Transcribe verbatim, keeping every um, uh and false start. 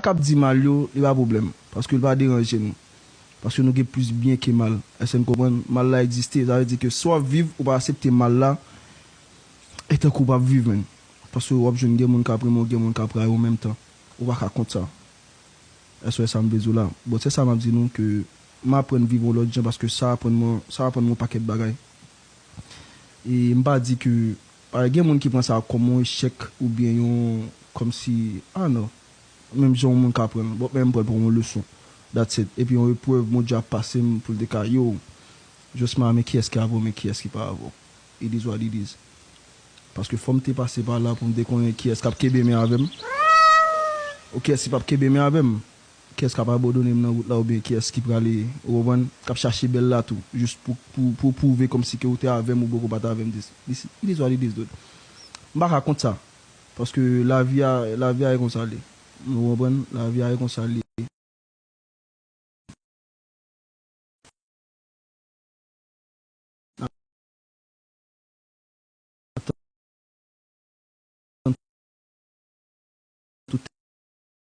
k ap di mal yo, li pa pwoblèm. Paske l pa deranje nou. Paske nou gen plis byen ke mal. Èske n konprann? Mal la egziste. Sa vle di ke si w ap viv, ou pa aksepte mal la, e tankou w p ap viv, menn. Paske w ap jwenn gen moun k ap renmen w, gen moun k ap rayi w an menm tan. Ou pa ka kont sa. Èske w wè sa m vle di w la? Bon, se sa m ap di nou ke m aprann viv yon lòt jan paske sa aprann mwen, sa aprann mwen yon pakèt bagay. E m pa di ke, pa gen moun ki pran sa kòm yon echèk oubyen yon, kòmsi, ah non, menm jan yon moun ka pran l, bon, men m pran l kòm yon leson. That's it. Epi yon eprèv Bondye ap pase m pou l te ka, yo, Josma, men kiyès ki avè w, men kiyès ki pa avè w. It is what it is. Paske fò m te pase pa la pou m te konnen kiyès k ap kenbe men avè m. Ou kiyès ki p ap kenbe men avè m. Kiyès k ap abandone m nan wout la oubyen kiyès ki prale, ou konprann, k ap chache bèl la tou, jis pou, pou, pou pwouve kòmsi ke ou te avè m ou poko pa t avè m. This, this, it is what it is, dude. M pa ka kont sa. Paske lavi a, lavi a e konsa l ye. Ou konprann? Lavi a e konsa l ye.